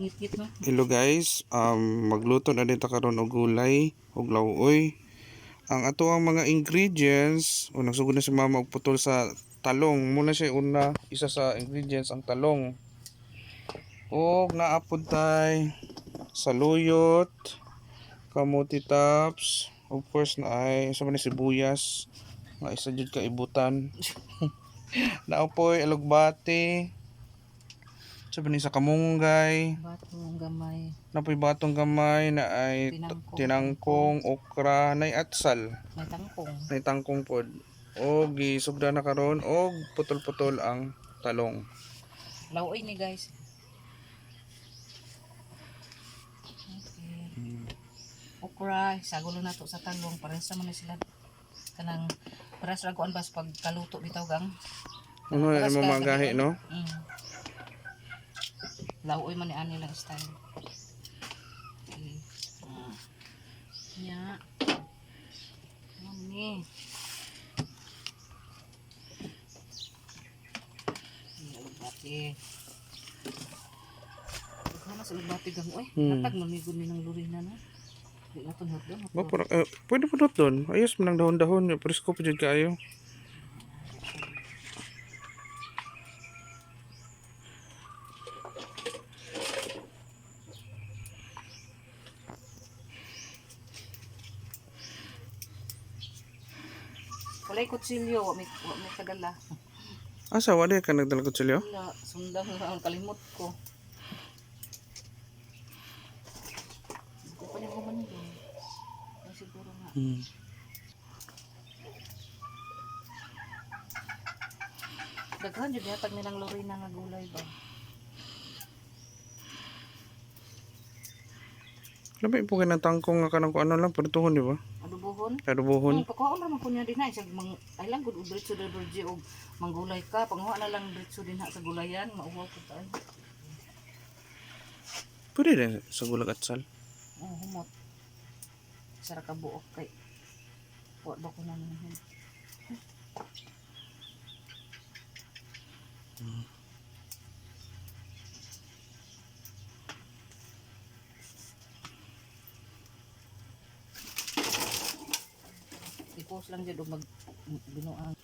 Ngit-ngit, no? Hello guys, magluto na din ta karon og gulay og lawoy. Ang ato ang mga ingredients, unang sugod na si mama og putol sa talong. Muna siya una isa sa ingredients ang talong. Og naa pud tay saluyot, kamuti tops, of course na ay sa man ni sibuyas, nga isa jud ka ibutan. Naopoy alugbati. Sa ni sa kamunggay. Batong gamay. Napoy batong gamay na ay Tinangkong. Tinangkong, okra, nay atsal, May tangkong. nay tangkong pod. Og gisugda na karon og putol-putol ang talong. Lawoy ni, guys. Okay. Okra, sagulo na to sa talong. Parehas naman na sila. Kanang parehas ra kuan bas pagkaluto bitaw, gang. Ano na Parehas mo ka mga gahi, no? Lawoy man ni ani lang style. Okay. Nya. Ano ni? Ay, alugbati. Ikaw mas alugbati, gang oy. Natag mamigod ni ng lurina na. Di na to hotdog. Ba, parang, eh, pwede po doon. Ayos man ang dahon-dahon. Presko pa jud kaayo. Walay kutsilyo, wa may kadala. Asa wala ka nagdala kutsilyo? Wala, sundan lang ang kalimot ko. Hindi pa niya gumanon doon. Ay, siguro nga. Daghan jud yatag nilang Lorena nga gulay ba. Labi po kay ng tangkong nga kanang kung ano lang pertuhon, di ba? Adubohon. Adubohon. Pagkuhaon ra man kunya din ha, isag mang ay lang gud og diretso diri Virgie og manggulay ka, panguha na lang diretso din ha sa gulayan, mauwaw pud tayo. Pwede din sa gulag atsal. Oh, humot. Sara ka buok kay wa ba ko nang. I-post lang jud og mag binuang.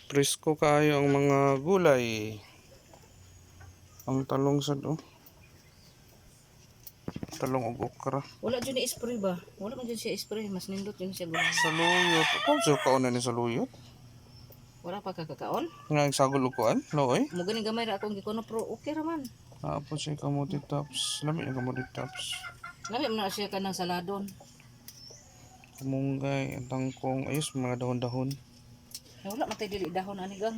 Presko kaayo ang mga gulay. Ang talong sad oh. Talong og okra. Wala jud ni spray ba? Wala man jud siya spray, mas nindot jud siya gulay. Saluyot. Kung sa kaon na ni saluyot? Wala pa kakakaon. Nga ang sagol og kuan? Looy. Mo gani gamay ra akong gikuno pero okay ra man. Tapos siya kamote tops. Lami ang kamote tops. Lami man na siya kanang saladon. Kamunggay, ang tangkong. Ayos, mga dahon-dahon. Ay, wala matay dili dahon ani, gang.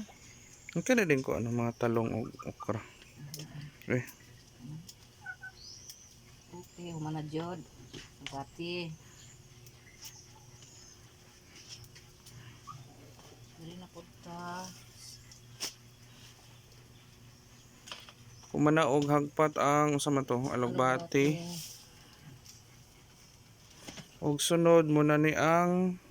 Ang kaya din ko ano, mga talong og okra. Eh, Okay, humana jud. Bati. Dili na pud ta. Kumana og hagpat ang usa man to, alugbati. Og sunod mo na ni ang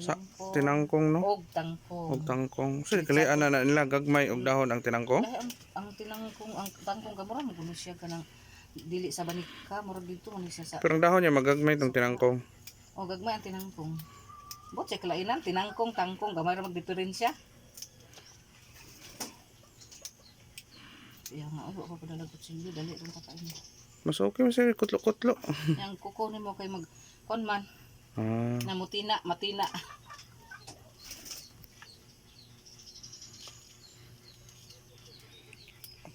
sa Tinangkong. Tinangkong, no? Og tangkong. Og tangkong. So, kalian na na nila gagmay og dahon ang tinangkong. Lahi ang tinangkong, ang tangkong ka mura mo kuno siya kanang dili sa banika, murag dito man siya sa Pero ang dahon niya magagmay tong tinangkong. O gagmay ang tinangkong. Bot siya kalainan, tinangkong, tangkong, gamay ra magdiferensya. Iya nga, oh, ako padala kutsilyo, dali rin ta kain. Mas okay man sir, kutlo-kutlo. Yang kuko nimo kay mag kon man, Ah, na mutina, matina.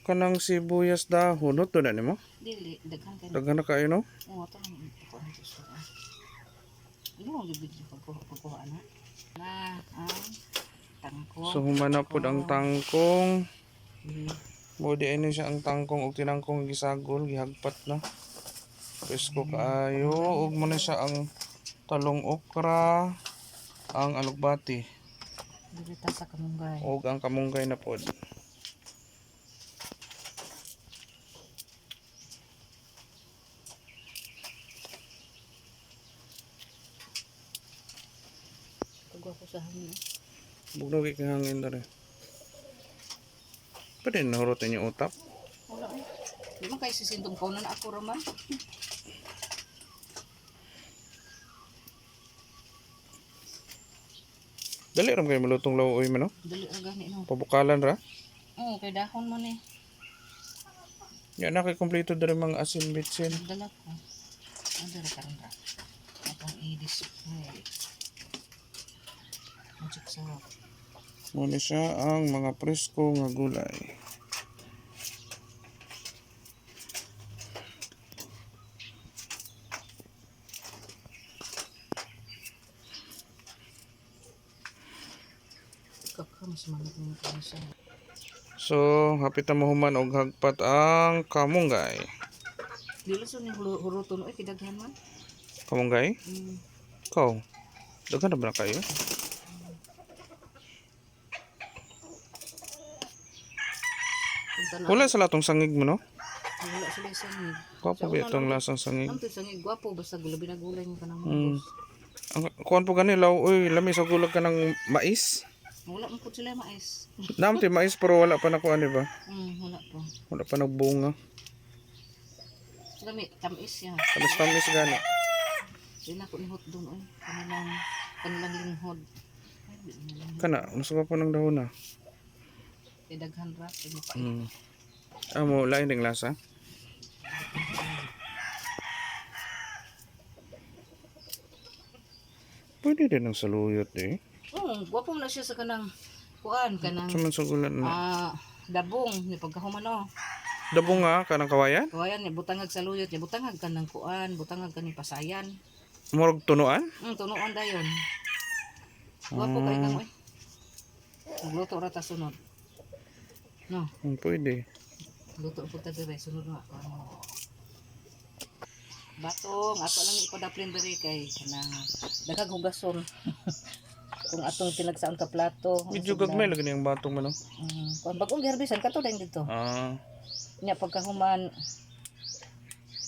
Kanang sibuyas dahon, hotdo na nimo? Dili, daghan kay. Daghan na kayo, no? Oo, ito lang ito ang gusto ko. Ano ang video pagkuha pagkuha na? Na ang tangkong. So humana pod ang tangkong. Hmm. Mo di ini siya ang tangkong og tinangkong gisagol, gihagpat na. Presko kaayo ug mo na siya ang talong, okra, ang alugbati Dili ta sa kamunggay. ug ang kamunggay na pod. Pagkuha ko sa hangin. Bugnaw kay hangin dere. Pwede na hurutin yung utap. Wala. Di man kayo sisintong ko na ako raman. Dali ra man kayo malutong lawuoy man no. Dali ra gani no. Pabukalan ra. Oo, kay dahon man eh. Ya na kay kompleto diri mga asin bitsin. Dala ko. Ano dala karon ra? Atong i-display. Magic sarap. Muna siya ang mga presko nga gulay. Kaka, mas manok mo ko siya. So, hapit na mahuman og hagpat ang kamunggay. Dili sa ni huruton oy kidaghan man. Kamunggay? Mm. Ikaw. Daghan na ba na kayo? Kung tanan- Wala sa latong sangig mo no? Wala sila sangig. Gwapo ba itong lasang sangig? Ang sangig gwapo basta gulabi na gulay mo kanang Mm. mungos. Ang kuan po gani law, uy, lami sa gulag ka ng mais. Wala man pud sila mais. Namti mais pero wala pa na kuan di ba? Wala po. Wala pa nagbunga. Lami tamis ya. Tamis tamis gani. Di na ko ni hotdog oy. Kanilang kanilang linghod. Ay, di na lang. Kana, mas gwapo ng dahon na. Kay daghan ra kay mapait. Amo lain ding lasa. Pwede din ang saluyot eh. Oo, gwapo na siya sa kanang kuan kanang Sa man sa gulan na. ah dabong ni pagkahuman oh. Dabong nga kanang kawayan? Kawayan ni butangag sa luyot ni butangag kanang kuan, butangag kaning pasayan. Murag tunuan? Tunuon dayon. Gwapo kay kang oy. Magluto ra ta sunod. No, Pwede. luto po ta dire sunod na ako. Ano. Batong ato lang ipadaplin diri kay kanang daghang hugason. Kung atong tinagsaon ka plato. Medyo gagmay lagi niyang batong man. Oh. Kuan bagong giharbisan kato dayong dito. Ah. Nya pagkahuman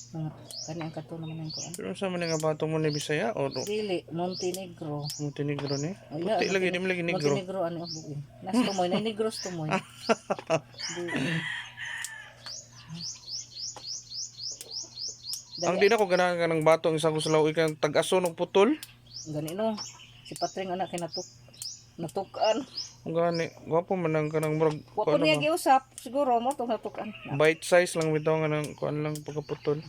mga kani ang kato naman ang kuan. Pero sa man nga batong mo ni Bisaya o Dili Montenegro. Montenegro ni? Oh, yeah, Puti lagi di mo lagi negro. Montenegro ano ang buo. Nas tumoy na negros tumoy. Di. Ang di na ko ganahan ka ng batong isang gusto law ikan tag-aso ng putol. Gani no. Si Patring anak kay natuk natukan. Ang gani, gwapo man ang kanang murag Wa ko kuan niya ba? giusap siguro mo tong natukan. Bite size lang bitaw nga nang kuan lang pagkaputol.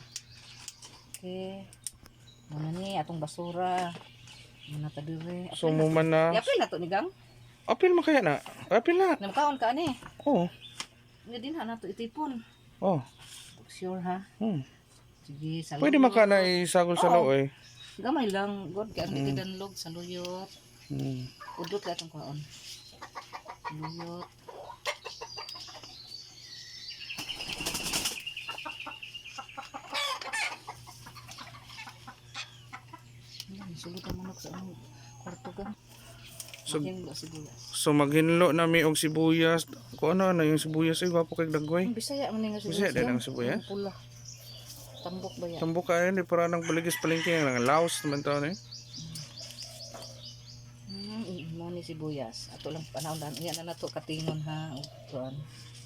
Okay. Muna ni atong basura. Muna ta dire. So mo man na Yapil na to ni gang. apil man kaya na. Apil na. Namkaon ka ani. Oh. Nga din ha nato itipon. Oh. Sure ha. Sige, saluyot. Pwede man ka na isagol sa Oo. law eh. Gamay lang, god kay ang mm. danlog saluyot. Udot kay atong kuhaon. Saluyot. Yan, sulod ang manok sa anong kwarto ka. So, Makin ba sibuyas? so maghinlo na mi og sibuyas. Kung ano na yung sibuyas ay gwapo kay dagway. Ang Bisaya man nga sibuyas. Bisaya din yan. ang sibuyas? Ang pula. Tambok ba yan? Tambok kayo ni para nang baligis palengke ang Laos naman taon eh. Mo ni sibuyas. Ato lang panahon dan. Yan na nato katingon ha. Og kuan.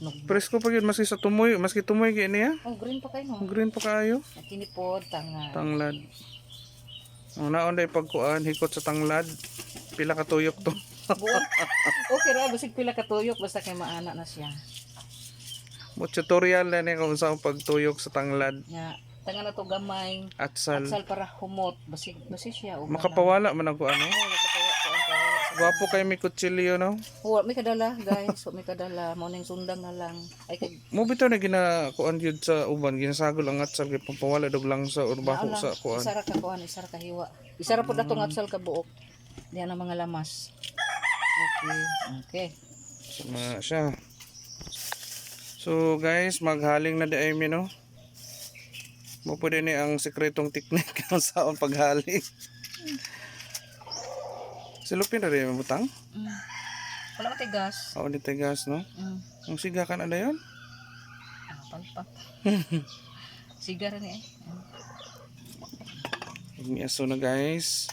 Nog. Presko pa gyud maski sa tumoy, maski tumoy kay niya. Oh, green pa kayo no. Ang green pa kaayo. Kinipod tanga. Tanglad. Ang naon day pagkuan hikot sa tanglad. Pila ka tuyok to. Buo. Okay ra basig pila ka tuyok basta kay maana na siya. Mo tutorial na ni kung saan pagtuyok sa tanglad Nga tanga na to gamay. atsal. Atsal para humot basig basig siya og Makapawala man ako ano. Oh, makapawala ko ang pawala sa Gwapo kay mi kutsilyo no. Wa may kadala, guys. Wa may kadala. Mo ning sundang na lang. Ay kay Mo bitaw na ginakuan gyud sa uban ginasagol ang atsal kay pampawala dog lang sa urbaho Naon lang, sa kuan. Isa ra ka kuan, isa ra ka hiwa. Isa ra pud atong atsal ka buok. Diyan ang mga lamas. Okay. Okay. So, mga siya. So guys, maghaling na di ay mi no. Mo pwede ni ang sekretong teknik kung saan paghaling. Silupin na rin yung butang. Wala ka gas. Ako ni tigas, no? Ang siga ka na dayon? Ah, palpak. Sigar ni eh. Miaso na guys.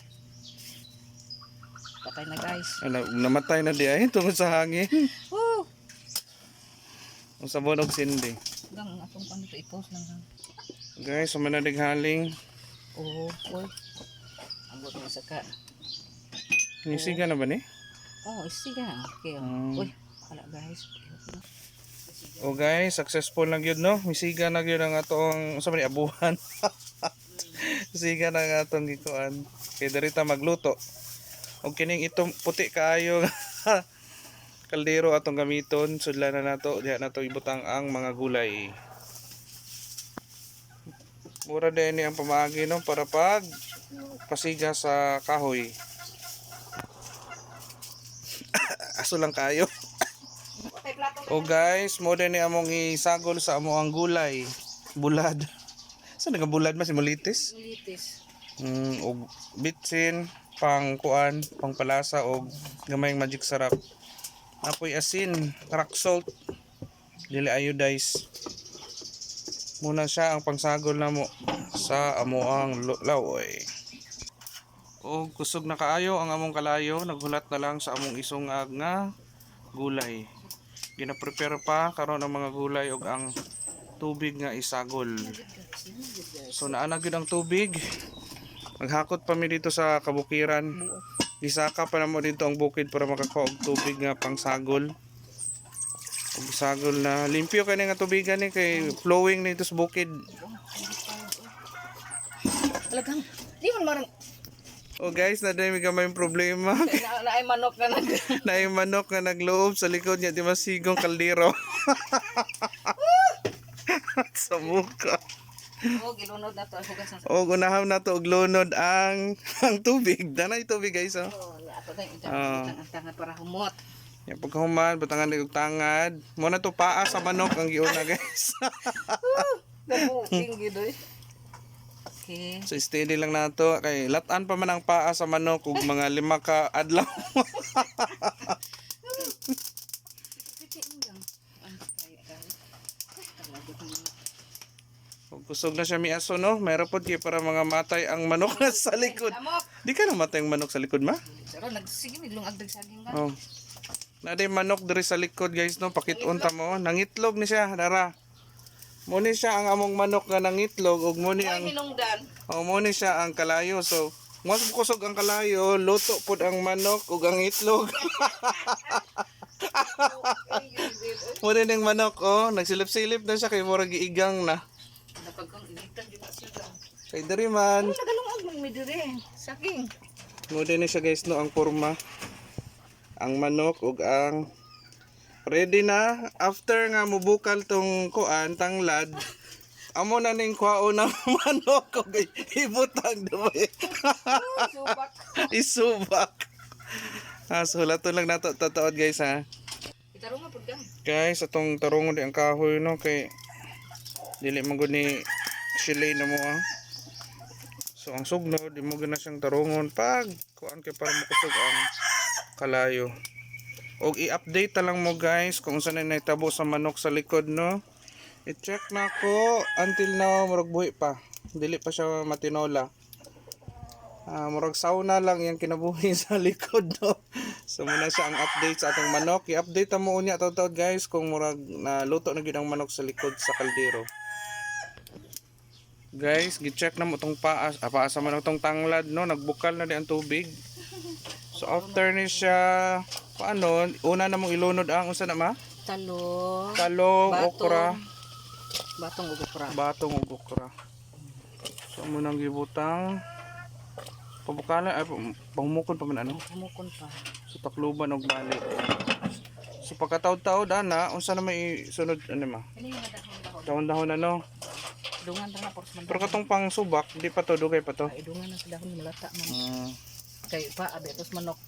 Patay na guys. Ay, namatay na di ay tungod sa hangin. Woo! Ang sabon og sindi. Gang atong pan dito i-post lang ha. Guys, sumanalig haling. Oo, oy. Ambot mo sa ka. Nisiga na ba ni? Oh, isiga. Okay. Oh. Uy, wala guys. Oh guys, successful na gyud no. Misiga na gyud ang atong unsa man ni abuhan. Siga na ang atong gikuan. Kay diri ta magluto. Og kining itong puti kaayo kaldero atong gamiton, sudlan na nato, diha nato ibutang ang mga gulay. Mura din ni ang pamaagi no para pag pasiga sa kahoy. Aso lang kayo. O guys, mo din ni among isagol sa amo ang gulay. Bulad. Sa nagabulad bulad man si Mulitis? Ulitis. Og bitsin pang kuan, pang palasa og gamayng magic sarap. Apoy asin, rock salt, dili iodize. Muna siya ang pangsagol namo sa amoang lawoy. Og kusog na kaayo ang among kalayo, naghulat na lang sa among isungag nga gulay. Gina-prepare pa karon ang mga gulay ug ang tubig nga isagol. So naa na gyud ang tubig. Maghakot pa mi dito sa kabukiran. Gisaka pa namo dito ang bukid para makakuha og tubig nga pangsagol. Og sagol na limpyo kani nga tubigan ni kay flowing nito sa bukid. Talagang, di man marang, Oh guys, na dami gamay problema. na, ay manok na nag... Na yung manok nga nagloob sa likod niya di masigong kaldero. Sa muka. Oh, gilunod na to. Ang hugas na sa... Og unaham na to og lunod ang tubig. Danay tubig guys oh. Oh, ato na yung ang tangad para humot. Ya pagkahuman butangan og tangad. Mo na to paa sa manok ang giuna guys. Nabuking gid oy. Okay. So steady lang nato kay latan pa man ang paa sa manok og mga 5 ka adlaw. Piti mo lang. Ang kaya kaya. Ay, talaga ko. Ug kusog na siya miaso no. Mayroon pod kay para mga matay ang manok na sa likod. Amok. Di ka namatay ang manok sa likod ma? Pero nagsige miglong agdag saging ba? Oh. Naday manok diri sa likod guys no, pakit-on ta mo. Nangitlog ni siya, dara. Mo ni siya ang among manok nga nangitlog ug mo ni Ay, ang hinungdan. oh, mo ni siya ang kalayo. So, mas kusog ang kalayo, luto pod ang manok ug ang itlog. Mo ni ning manok oh, nagsilip-silip na siya kay murag giigang na. Napagkong initan jud na siya. Kay diri man, Ay, nagalungag man mi dire. Saging. mo ni siya guys no ang porma. Ang manok ug ang ready na after nga mubukal tong kuan tanglad. Amo na ning kuwaon ng manok ug ibutang duwi. Subak. Isubak. Ah, so lato lang nato tataod guys ha. Itaro nga pud ka. Guys, atong tarungon di ang kahoy no kay dili man gud ni Shilane na mo ah. So ang sugnod, di mo gud na siyang tarungon pag kuan kay para makusog ang kalayo. Og i-update ta lang mo guys kung unsa na nahitabo sa manok sa likod no. I-check na ko until now murag buhi pa. Dili pa siya matinola. Ah, murag sauna lang yung kinabuhi sa likod no. So muna siya ang update sa atong manok. I-update mo unya taud guys kung murag naluto na gyud ang manok sa likod sa kaldero. Guys, gi-check na mo tong paa, ah, paa sa manok tong tanglad no, nagbukal na di ang tubig. So after ni siya, paano, una na mong ilunod ang unsa na ma? Talong. Talong, Batong. okra, Batong ug okra. batong ug okra. So mo nang gibutang pabukalan ay pahumukon pa man ano. Humukon pa. So takluban og balik. So pagkataod-taod ana, unsa na may sunod ano ma? Kini nga dahon-dahon. Dahon-dahon ano. Dungan ra na poros man. Pero katong pang subak, di pa to dugay pa to. Ay, dungan na sa dahon malata man. Kay pa abetos manok.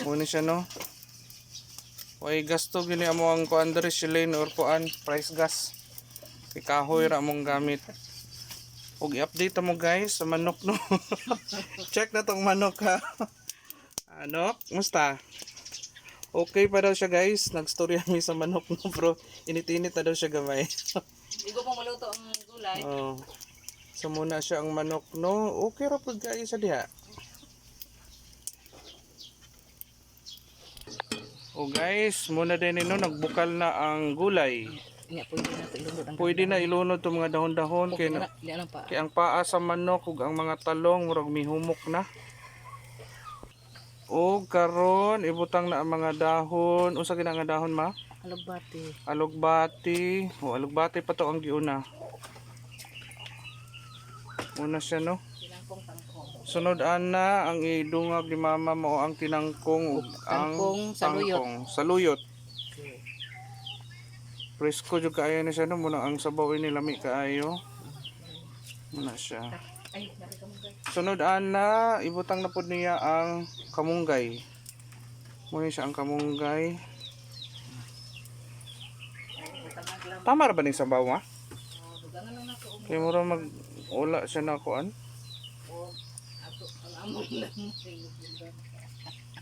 Muna siya no. Way gasto gini amo ang kuan diri Shilane or kuan price gas. Kay kahoy ra among gamit. Og i-update mo guys sa manok no. Check na tong manok ha. Anok, musta? Okay pa daw siya guys. Nagstorya mi sa manok no bro. Init-init na daw siya gamay. Igo pong maluto ang gulay. Oh. So muna siya ang manok no. Okay ra pud kayo sa diha. O guys, muna din no, nagbukal na ang gulay. Nga pwede na ito ilunod ang Pwede na ilunod itong mga dahon-dahon Okay kay, na, di lang pa. kay ang paa sa manok ug ang mga talong murag mihumok na. O karon ibutang na ang mga dahon. Unsa gina nga dahon, ma? Alugbati. Alugbati. O alugbati pa to ang giuna. Una siya, no. Tinangkong tangkong. Sunod ana ang idungag ni mama mo ang tinangkong ug ang Tangkong saluyot. tangkong saluyot. Okay. Presko jud kaayo na siya, no, muna ang sabaw ini lami kaayo. Muna siya. Ay, nakita mo guys. Sunod ana, ibutang na pud niya ang kamunggay. Muna siya ang kamunggay. Tama ra ba ning sabaw, ma? Dugangan lang nako. Kay mura mag wala siya na kuan. Ato ang among lang.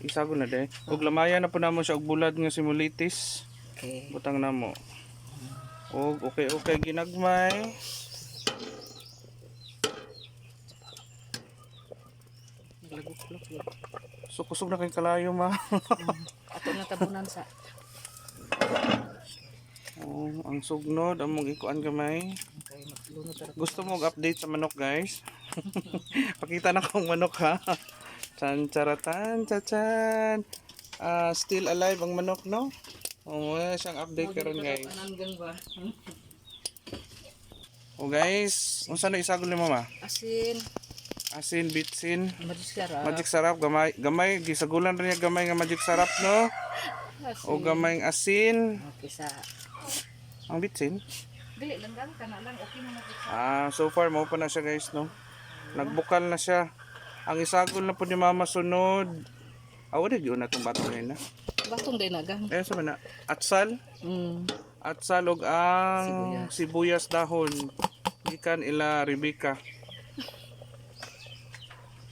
Isagol na de. Ug lamayan na pud namo siya og bulad nga simulitis. Okay. Butang namo. Og okay okay ginagmay. Lagok-lok. So kusog na kay kalayo, ma. Ato na tabunan sa. Oh, ang sugnod among ikuan gamay. Okay, maglunod ra. Gusto mo og update sa manok, guys? Pakita na kong manok, ha. Chan charatan chan. Ah, still alive ang manok, no? Oh, wala siyang update karon, guys. Ananggang ba? Oh guys, unsa na isagol ni mama? Asin. Asin, bitsin, Magic sarap. Magic sarap, gamay, gamay gisagulan rin niya gamay nga magic sarap, no? Asin. O gamay asin, Okay sa. ang bitsin. Dili lang gang kana lang okay na magic sarap. Ah, so far mo pa na siya, guys, no. Nagbukal na siya. Ang isagol na po ni mama sunod. Ah, wala gyud na tong batong ngayon na. Batong day na gang. Eh, sa man na. Atsal, atsal og ang sibuyas dahon. Gikan ila Rebecca.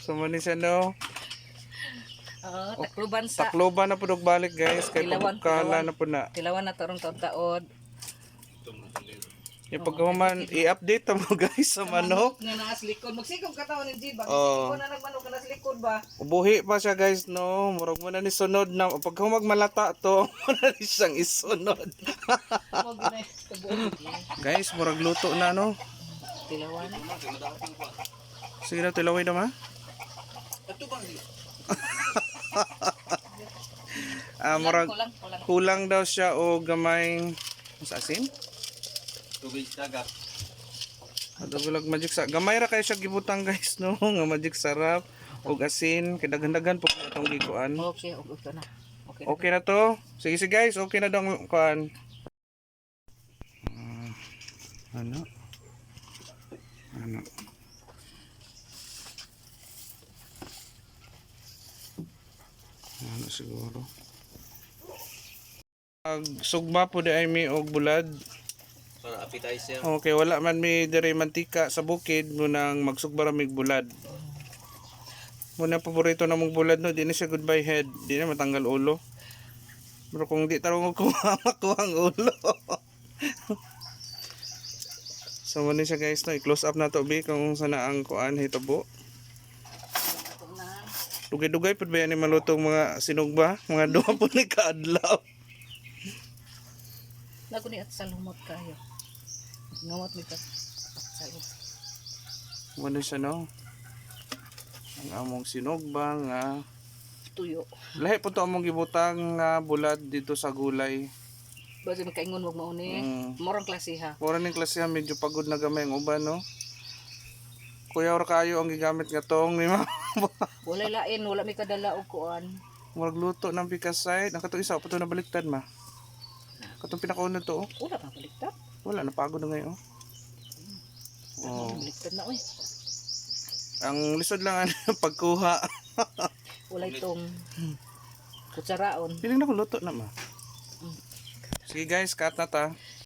So mo ni siya, no. Oh, takluban sa. Takloban na po og balik, guys, kay Tilawan, pagkala tilawan. na po na. Tilawan na tarong taod-taod. Yung pagkahuman, i-update mo guys sa manok. Nga naas likod. Magsikog ka taon ni Jiba. Oo. Magsikog na nagmanok ka nas likod ba? Ubuhi pa siya, guys, no. Murag mo na ni sunod na pagkahumag malata to, mo na ni siyang isunod. Mo ginay tubuod. Guys, murag luto na, no. Tilawan. Sige na, tilaway na, ma. Ah, murag Kulang, kulang. kulang daw siya o gamay sa asin. Tubig dagat. Ato magic sa gamay ra kayo siya gibutang, guys, no, nga magic sarap og asin kay daghan-daghan po itong gikuan. Okay, okay, okay na. Okay. Okay na to. Sige sige guys, okay na daw ang kuan. Ah, ano? Ano? Ano siguro? Sugba po di ay mi og bulad. Para appetizer. Okay, wala man mi diri mantika sa bukid munang magsugba ra mig bulad. Muna paborito na mong bulad, no, di na siya goodbye head, di na matanggal ulo. Pero kung di tarong kuha makuha ang ulo. So mo ni siya, guys, no, i-close up na to bi kung sana ang kuan hitabo. Ato na. Dugay-dugay pud ba yan ni malutong mga sinugba, mga duha po ni kaadlaw. Nago ni at salumot kayo. Ngamot ni ka. Salumot. Mo ni siya, no. Ang among sinugba nga Tuyo. lahi po to among gibutang nga bulad dito sa gulay. Basta makaingon wag mauni. Morang klase ha. Mura ning klase ha, medyo pagod na gamay ang uban, no. Kuya or kayo ang gigamit nga tong ni mama. Wala lain, wala may kadala og kuan. Murag luto ng pikasay. Ang katong isa pa to nabaliktad, ma. Katong pinakauna to, oh. Wala pa baliktad. Wala napagod na ngayon, oh. Oh. Baliktad na oy. Ang lisod lang ano, pagkuha. Wala itong kutsaraon. Piling na ko luto na, ma. Sige guys, cut na ta.